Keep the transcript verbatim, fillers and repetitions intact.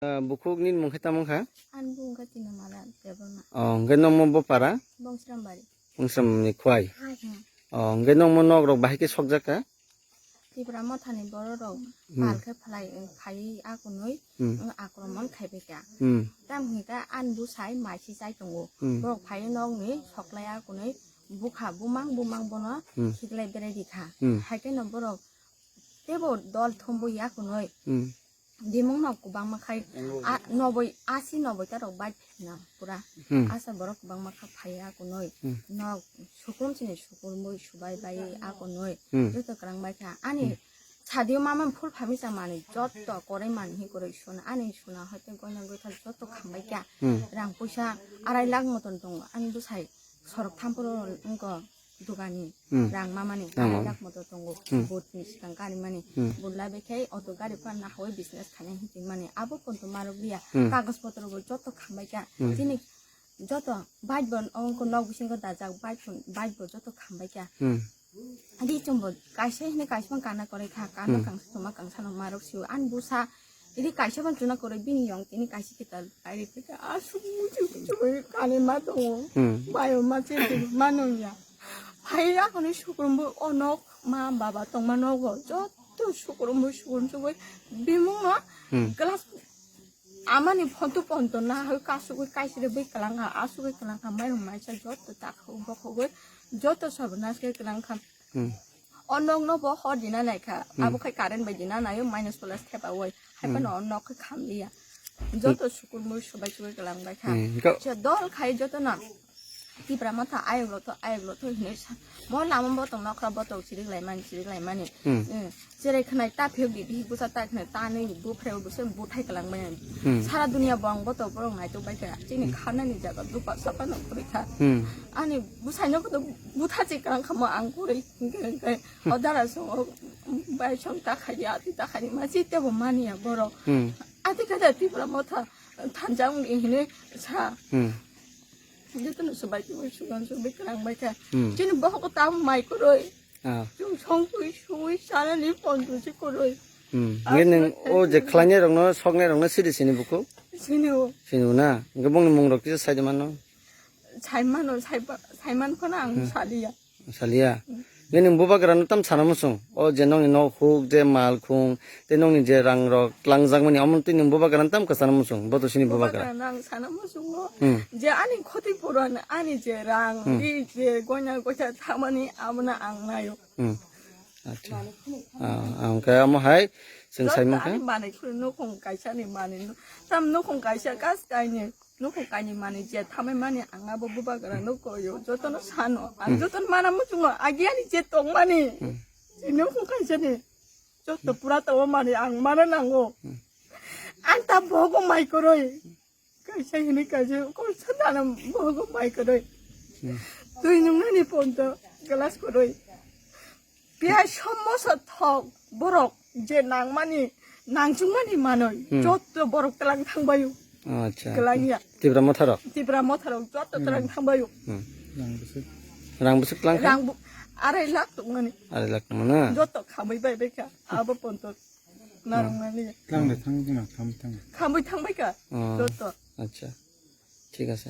Ah, bukhuk nini mung khe tamo wngkha? Ani bung khe Tinamala Debbarma. Oh, hwnkhe nokmo bo para? Bongsrambari. Bongsrambari khwai. Hmm. Oh, hwnkhe nokmo nok rok bahai khe sokjak kha? Tipra mothani borok rok Hmm. pal khe phalai, phai akunui, Hmm. akromon khaibai kha. Hmm. Tam hwnkhe ani bwsai mai si chai tongo. Hmm. Borok phai nokni soklai akunui bukha bumang bumang bono Hmm. khiklai berai di kha. Hmm. Hai khe no borok teibo dol thumbo ya kunui. Hmm. Bimung no kwbangma khai, a, noboi, asi noboi ta rok bai phina pura. Hmm. Asa borok kwbangma kha phai ya kunui. Hmm. No sukrum chini sukrum boi subai bai a kunui. Hmm. Joto kwrang bai kha. Ani Hmm. sadio mama phul phami cha mani joto korai mani hi kwrwi suna. Ani suna hoite goina goithal joto khambai kha. Hmm. Rang puisa arai lakh moton tongo. Ani bwsai sorok thamporo wngko. Dugani Hmm. rang mamani Rang arai mama. Lak moto tongo Hmm. Bot ni sikang gari mani Hmm. Bot labe khai auto gari pan na hoi business khani hiting mani abo ponto marok liya Hmm. Kagos potro bo joto khambai kha Hmm. Chini joto bike bo ongko nok bisingo dajak bike phun bike bo joto khambai kha Hmm. Ri chumbo kaisa hini kaisa kana korai kha kana Hmm. Kangsa tuma kangsa no marok siu an busa Ini kaisa ban chuna koroi bini yong tini kaisa kita kairi tika asuk muchuk muchuk kani ma tongo. Hmm. Bayo ma che ma nongya. Phai ya kono sukrumbo onok ma baba tongma nogo. Joto sukrumbo sukrum sugoi bimung no Hmm. Glass amani phonto phonto na hoi kasugoi kaisire bai kalangkha asugoi kalangkha mai rong maisa joto takho bokhogoi joto sabnas ke kalangkha. Hmm. O nok no bo hor dina nai kha. Hmm. Abo khai current bai dina naio minus plus thepa wai. Hai Hmm. Phano o nok khai kham liya. Joto sukur mui subai subai kalang bai kha. Hmm. Go. Che dol khai joto na. Tipra motha ayok lo to ayok lo to hinui sa. Mo lama botong nokra botong chirik lai mani chirik lai mani. Hmm. Hmm. Cherai khnai ta phiyok di bihik busa ta khnai ta nui bu phreo busa bu thai kalang bai. Hmm. Sara dunia bong botong borok nai to bai kha. Chini Hmm. Khana ni jaga dupa sapa no kuri kha. Hmm. Ani busai no koto butha che kalang kha mo ang kuri. Hingke, hingke, o dara song, o bai song ta khai di, ati ta khai di, ma si tebo mani ya borok. Hmm. Ati kada Tipra motha thanjang ni hini sa. Hmm. Joto no subai twi sugan subai kwrang bai kha. Hmm. Chini bohok ta mai kuroi. Ah. Chung song twi sui sana ni pon tu si kuroi. Hmm. Nge neng o je khlainai rok no, soknai rok no sidi sini buku? Sini o. Sini o na? Nge bong ni mung rok kisa sai de mano? Sai mano, sai ba-, sai man khana ang Hmm. Saliya. Saliya. Nini bubagra no tam sana musung. O je nongni nok huk, je mal khung, te nongni je rang rok tlangjak mani, omo twi nini bubagra no tam kwchana musung. Boto sini bubagra. Bubagra no ang sana musungo. Hmm. Je ani khoti puran, ani je rang, Hmm. ri je goina gocha thamani, abono ang nayo. Hmm. Acha. Ah, ang kaya mo hai, sing Joto sai mo ani kha. Manwi khuri nukhung kaisa ni manwi no. Tam nukhung kaisa kas kaini. Nukhung kaini mani je thamai mani ang abo bubagra no koyo, jotono sano. Ang Hmm. Jotono mana muchungo, agi ani je tongmani. Hmm. Je nukhung kaisa ni. Joto pura tawa mani ang mana nango. Hmm. Ang ta bogo mai koroi. Kaisa hini kaisa, kaisa dana bogo mai koroi. Hmm. Twi nungnani ponto, glass koroi. Piyai sommosa thok borok je nangmani, nangchukmani manwi, Hmm. Jotto borok tlang thangbaio. Acha. Tlang ya. Tipra motharo? Tipra motharo jotto Hmm. Tlang thangbaio. Hmm. Rang bwswk? Rang bwswk tlang kha? Rang bu-, arai lakh tongmani. Arai lakh tongmani na? Jotto khamwi bai bai kha. Abo ponto narwknani. Tlang de thang bwna, tham thang. Khamwi thangbai kha. Oh. Jotto. Acha. Thik ase.